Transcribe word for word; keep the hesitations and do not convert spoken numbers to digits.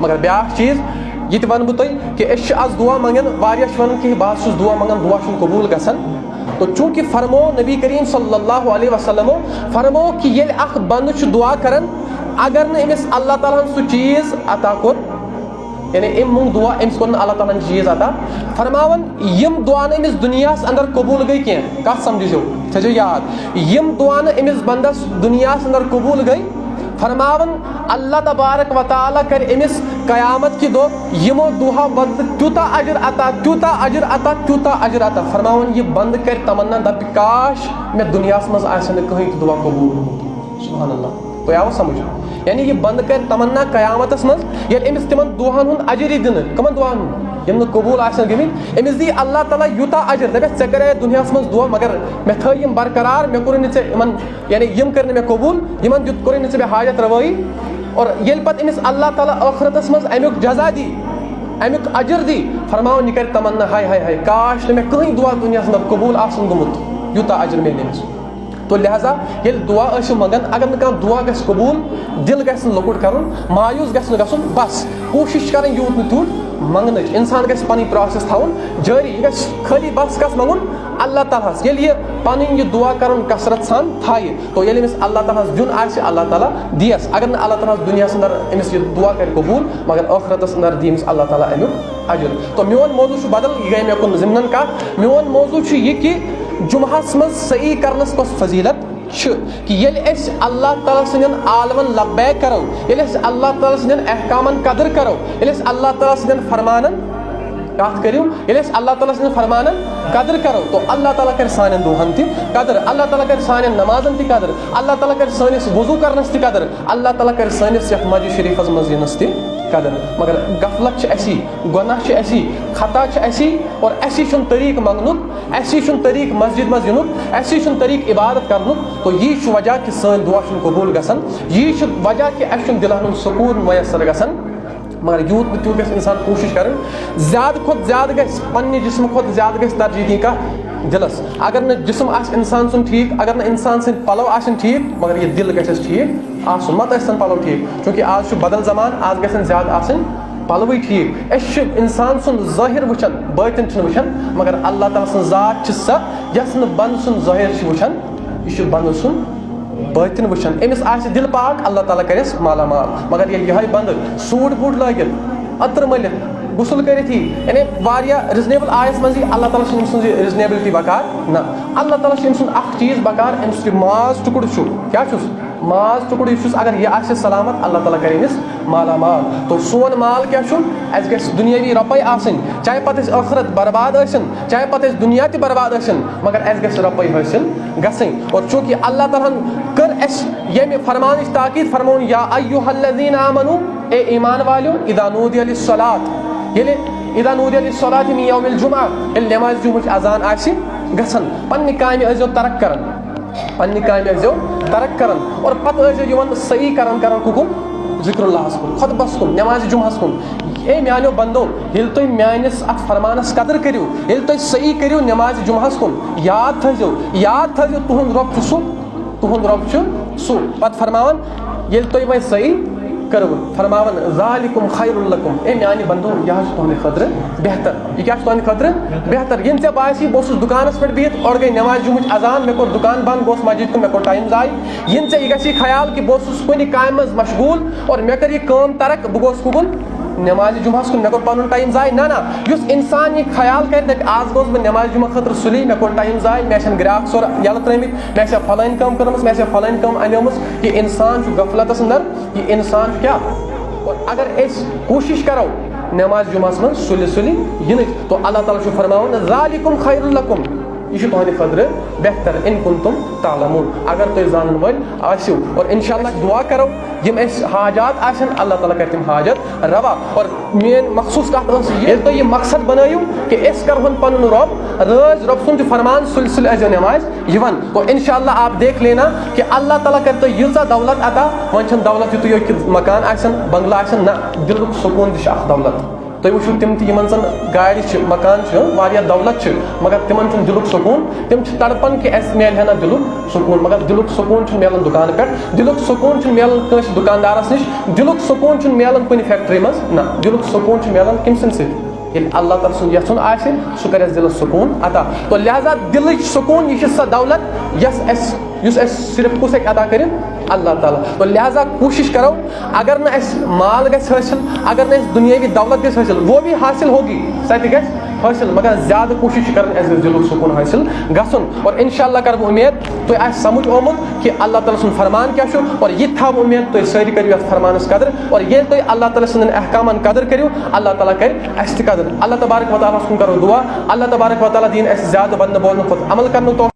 مگر بیٛاکھ چیٖز، یہِ تہِ وَنہٕ بہٕ تۄہہِ کہِ أسۍ چھِ آز دُعا منٛگان، واریاہ چھِ وَنان کہِ بہٕ حظ چھُس دُعا منٛگان، دُعا چھُنہٕ قبوٗل گژھان۔ تو چوٗنٛکہِ فرمو نبی کریم صلی اللہ علیہ وسلمو، فرمو کہِ ییٚلہِ اکھ بنٛدٕ چھُ دُعا کران، اگر نہٕ أمِس اللہ تعالیٰ ہن سُہ چیٖز عطا کوٚر، یعنی أمۍ مونٛگ دُعا، أمِس کوٚر نہٕ اللہ تعالیٰ ہن چیٖز عطا، فرماوان یِم دُعا نہٕ أمِس دُنیاہَس اندر قبوٗل گٔے کینٛہہ، کَتھ سَمجھِو، تھٲیزیو یاد، یِم دُعا نہٕ أمِس بندَس دُنیاہَس اندر قبوٗل گٔے، فرماوان اللہ تبارک و تعالیٰ کرِ أمِس قیامت کہِ دۄہ یِمو دُعا بدلہٕ تیوٗتاہ اجر عطا، تیوٗتاہ اجر عطا، تیوٗتاہ اجر عطا۔ فرماوان یہِ بندٕ کرِ تمنا، دپہِ کاش مےٚ دُنیاہَس منٛز آسہِ نہٕ کٕہٕنۍ تہِ دُعا قبوٗل گوٚمُت۔ سبحان اللہ۔ تۄہہِ آوٕ سمجھ؟ یعنی یہِ بندٕ کرِ تمنا قیامتس منٛز، ییٚلہِ أمِس تِمن دُعاہن ہُنٛد اجر یی دِنہٕ، کٕمن دُعاہن ہُنٛد؟ یِم نہٕ قبوٗل آسن گٔمٕتۍ، أمِس دی اللہ تعالیٰ یوٗتاہ اجر، دپٮ۪س ژےٚ کرے دُنیاہس منٛز دُعا، مگر مےٚ تھٲے یِم برقرار، مےٚ کوٚرُے نہٕ ژےٚ یِمن، یعنی یِم کٔرۍ نہٕ مےٚ قبوٗل، یِمن دیُت، کوٚرُے نہٕ ژےٚ مےٚ حاجت روٲیی۔ اور ییٚلہِ پتہٕ أمِس اللہ تعالیٰ ٲخرتس منٛز امیُک جزا دی، امیُک اجر دی، فرماوان یہِ کرِ تمنا، ہاے ہاے ہاے، کاش نہٕ مےٚ کٕہٕنۍ دُعا دُنیاہس منٛز قبوٗل آسُن گوٚمُت، یوٗتاہ اجر میلہِ أمِس۔ تو لہذا ییٚلہِ دُعا ٲسِو منٛگان، اگر نہٕ کانٛہہ دُعا گژھِ قبوٗل، دِل گژھِ نہٕ لۄکُٹ کَرُن، مایوٗس گژھِ نہٕ گژھُن، بس کوٗشِش کَرٕنۍ یوٗت نہٕ تیوٗت منٛگنٕچ۔ اِنسان گژھِ پَنٕنۍ process تھاوُن جٲری، یہِ گژھِ خٲلی بس کَس منٛگُن؟ اللہ تعالیٰ ہَس۔ ییٚلہِ یہِ پَنٕنۍ یہِ دُعا کَرُن کثرت سان تھایہِ، تو ییٚلہِ أمِس اللہ تعالیٰ ہَس دیُن آسہِ، اللہ تعالیٰ دِیَس۔ اگر نہٕ اللہ تعالیٰ ہَس دُنیاہَس اندر أمِس یہِ دُعا کَرِ قبوٗل، مگر ٲخرتَس اندر دِیہِ أمِس اللہ تعالیٰ اَمیُک اجر۔ تو میون موضوع چھُ بدل، یہِ گٔے مےٚ کُن ضمنن کتھ۔ میون موضوع چھُ یہِ کہِ جمعہس منٛز سعی کرنس کۄس فضیلت چھِ، کہِ ییٚلہِ أسۍ اللہ تعالیٰ سٕنٛدٮ۪ن عالمن لبیک کرو، ییٚلہِ أسۍ اللہ تعالیٰ سٕنٛدٮ۪ن احکامن قدر کرو، ییٚلہِ أسۍ اللہ تعالیٰ سٕنٛدٮ۪ن فرمانن، کتھ کٔرِو، ییٚلہِ أسۍ اللہ تعالیٰ سٕنٛدٮ۪ن فرمانن قدر کرو، تو اللہ تعالیٰ کرِ سانٮ۪ن دۄہن تہِ قدر، اللہ تعالیٰ کرِ سانٮ۪ن نمازن تہِ قدر، اللہ تعالیٰ کرِ سٲنِس وضو کرنس تہِ قدر، اللہ تعالیٰ کرِ سٲنِس یتھ مسجد شریفس منٛز یِنس تہِ قدر۔ مگر غفلت چھِ اسی، گۄناہ چھِ اسی، خطا چھِ اسی، اور اسی چھُنہٕ طریٖق منٛگنُک، اسی چھُنہٕ طریٖق مسجد منٛز یِنُک، اسی چھُنہٕ طریٖق عبادت کرنُک۔ تو یی چھُ وجہ کہِ سٲنۍ دُعا چھُنہٕ قبوٗل گژھان، یی چھُ وجہ کہِ اَسہِ چھُنہٕ دِلن ہُنٛد سکوٗن میسر گژھان۔ مگر یوٗت نہٕ تیوٗت گژھِ اِنسان کوٗشِش کرٕنۍ، زیادٕ کھۄتہٕ زیادٕ گژھِ پننہِ جسمہٕ کھۄتہٕ زیادٕ گژھِ ترجیح دِنۍ کتھ؟ دِلس۔ اگر نہٕ جسم آسہِ انسان سُنٛد ٹھیٖک، اگر نہٕ انسان سٕنٛدۍ پلو آسن ٹھیٖک، مگر یہِ دِل گژھٮ۪س ٹھیٖک آسُن، متہٕ ٲسۍ تن پلو ٹھیٖک، چونکہ آز چھُ بدل زمانہٕ، آز گژھن زیادٕ آسٕنۍ پلوٕے ٹھیٖک۔ أسۍ چھِ انسان سُنٛد ظٲہِر وٕچھان، بٲطِن چھِنہٕ وٕچھان، مگر اللہ تعالیٰ سٕنٛز ذات چھِ سۄ، یۄس نہٕ بنٛدٕ سُنٛد ظٲہِر چھِ وٕچھان، یہِ چھُ بنٛدٕ سُنٛد بٲطِن وٕچھان۔ أمِس آسہِ دِل پاک، اللہ تعالیٰ کرٮ۪س مالا مال۔ مگر ییٚلہِ یِہوٚے بنٛدٕ سوٗٹ بوٗٹ لٲگِتھ، عطر مٔلِتھ، غسل کٔرِتھ یی، یعنی واریاہ reasonable آیس منٛز یی، اللہ تعالیٰ چھُنہٕ أمۍ سٕنٛز یہِ reasonability بکار۔ نہ، اللہ تعالیٰ چھُ أمۍ سُنٛد اکھ چیٖز بکار، أمِس یہِ ماز ٹُکڑٕ چھُ، کیٛاہ چھُس؟ ماز ٹُکڑٕ یُس چھُس، اگر یہِ آسہِ سلامت، اللہ تعالیٰ کرِ أمِس مالا مال۔ تو سون مال کیٛاہ چھُ؟ اَسہِ گژھِ دُنیٲوی رۄپَے آسٕنۍ، چاہے پتہٕ أسۍ ٲخرت برباد ٲسِن، چاہے پتہٕ أسۍ دُنیا تہِ برباد ٲسِن، مگر اَسہِ گژھِ رۄپَے حٲصِل گژھٕنۍ۔ اور چوٗنٛکہِ اللہ تعالیٰ ہن کٔر اَسہِ ییٚمہِ فرمانٕچ تاکید، فرمووُن، یا ایُّہَ الَّذیٖنَ آمَنوٗ، اے ایمان والیو، اِذا نودی لِلصَّلَاۃِ، ییٚلہِ اِذا نودی لِلصَّلَاۃِ مِن یَوْمِ الْجُمُعَۃِ، ییٚلہِ نمازِ جمعٕچ اذان آسہِ گژھان، پننہِ کامہِ ٲسۍزیو ترک کران، پننہِ کامہِ ٲسۍزیو ترک کران، اور پتہٕ ٲسۍزیو یِوان صحیح کران، کران کُکُن؟ ذکر اللہس کُن، خطبس کُن، نمازِ جمعس کُن۔ اے میانیو بندو، ییٚلہِ تُہۍ میٲنِس اتھ فرمانس قدر کٔرِو، ییٚلہِ تُہۍ صحیح کٔرِو نمازِ جمعس کُن، یاد تھٲیزیو، یاد تھٲیزیو، تُہُنٛد رۄب چھُ سُہ، تُہُنٛد رۄب چھُ سُہ۔ پتہٕ فرماوان، ییٚلہِ تُہۍ وۄنۍ صحیح کٔرٕو، فرماوان، ذالکم خیر لکم، اے میانہِ بندو، یہِ حظ چھُ تُہنٛدِ خٲطرٕ بہتر۔ یہِ کیٛاہ چھُ تُہنٛدِ خٲطرٕ بہتر؟ یِنہٕ ژےٚ باسہِ، بہٕ اوسُس دُکانس پٮ۪ٹھ بِہِتھ، اورٕ گٔے نٮ۪مازِ جمعٕچ اذان، مےٚ کوٚر دُکان بنٛد، بہٕ اوسُس مسجد کُن، مےٚ کوٚر ٹایم ضایع۔ یِنہٕ ژےٚ یہِ گژھی خیال کہِ بہٕ اوسُس کُنہِ کامہِ منٛز مشغوٗل اور مےٚ کٔر یہِ کٲم ترک، بہٕ گوس کُکُن؟ نٮ۪مازِ جمعہس کُن، مےٚ کوٚر پنُن ٹایم ضایع۔ نہ، نہ، یُس انسان یہِ خیال کرِ، دپہِ، آز گوس بہٕ نٮ۪مازِ جمعہ خٲطرٕ سُلی، مےٚ کوٚر ٹایم ضایع، مےٚ آسن گراکھ سورٕ یَلہٕ ترٲمٕتۍ، مےٚ آسہِ ہا فلٲنۍ کٲم کٔرمٕژ، مےٚ آسہِ ہا فلٲنۍ کٲم انیمٕژ۔ یہِ انسان چھُ غفلتس اندر، یہِ انسان چھُ کیٛاہ؟ اور اگر أسۍ کوٗشِش کرو نٮ۪مازِ جمعہس منٛز سُلہِ سُلہِ یِنٕچ، تو اللہ تعالیٰ چھُ فرماوان، ذالکم خیر لکم، یہِ چھُ تُہنٛدِ خٲطرٕ بہتر، ان کنتم تعلمون، اگر تُہۍ زانن وٲلۍ آسِو۔ اور انشاءاللہ دُعا کرو، یِم اَسہِ حاجات آسن، اللہ تعالیٰ کرِ تِم حاجات روا۔ اور میٲنۍ مخصوٗص کتھ ٲس یہِ، ییٚلہِ تُہۍ یہِ مقصد بنٲیِو کہِ أسۍ کرہون پنُن رۄب رٲضۍ، رۄب سُنٛد چھُ فرمان، سُلہِ سُلہِ ٲسۍزیو نٮ۪مازِ یِوان۔ تو انشاءاللہ آپ دیکھ لینا کہ اللہ تعالیٰ کرِ تۄہہِ ییٖژاہ دولت عطا، وۄنۍ چھَنہٕ دولت یُتُے یوت کہِ مکان آسن، بنگلہٕ آسن، نہ، دِلُک سکوٗن تہِ چھُ اکھ دولت۔ تُہۍ وٕچھِو تِم تہِ یِمن زن گاڑِ چھِ، مکان چھِ، واریاہ دولت چھِ، مگر تِمن چھُنہٕ دِلُک سکوٗن۔ تِم چھِ تڑپان کہِ اَسہِ میلہِ ہا نہ دِلُک سکوٗن، مگر دِلُک سکوٗن چھُنہٕ میلان دُکانہٕ پٮ۪ٹھ، دِلُک سکوٗن چھُنہٕ میلان کٲنٛسہِ دُکاندارس نِش، دِلُک سکوٗن چھُنہٕ میلان کُنہِ فیکٹری منٛز، نہ، دِلُک سکوٗن چھُ میلان کٔمۍ سٕنٛدِ سۭتۍ؟ ییٚلہِ اللہ تعالیٰ سُنٛد یژھُن آسہِ، سُہ کرِ اَسہِ دِلس سکوٗن عطا۔ تو لہذا دِلٕچ سکوٗن، یہِ چھِ سۄ دولت یۄس اَسہِ یُس اَسہِ صرف کُس ہیٚکہِ عطا کٔرِتھ؟ اللہ تعالیٰ۔ تو لہذا کوٗشِش کرو، اگر نہٕ اَسہِ مال گژھِ حٲصِل، اگر نہٕ اَسہِ دُنیٲوی دولت گژھِ حٲصِل، وہ بھی حاصل ہوگی، سۄ تہِ گژھِ حٲصِل، مگر زیادٕ کوٗشِش چھِ کرٕنۍ اَسہِ گژھِ دِلُک سکوٗن حٲصِل گژھُن۔ اور انشاءاللہ کرٕ بہٕ اُمید تُہۍ آسہِ سمجھ آمُت کہِ اللہ تعالیٰ سُنٛد فرمان کیٛاہ چھُ، اور یہِ تہِ تھاوٕ اُمید تُہۍ سٲری کٔرِو یَتھ فرمانَس قدر، اور ییٚلہِ تُہۍ اللہ تعالیٰ سٕنٛدٮ۪ن احکامَن قدر کٔرِو، اللہ تعالیٰ کرِ اَسہِ تہِ قدر۔ اللہ تبارک و تعالیٰ ہَس کُن کرو دُعا، اللہ تبارک و تعالیٰ دِیِن اَسہِ زیادٕ وننہٕ بوزنہٕ کھۄتہٕ عمل کرنُک توفیٖق۔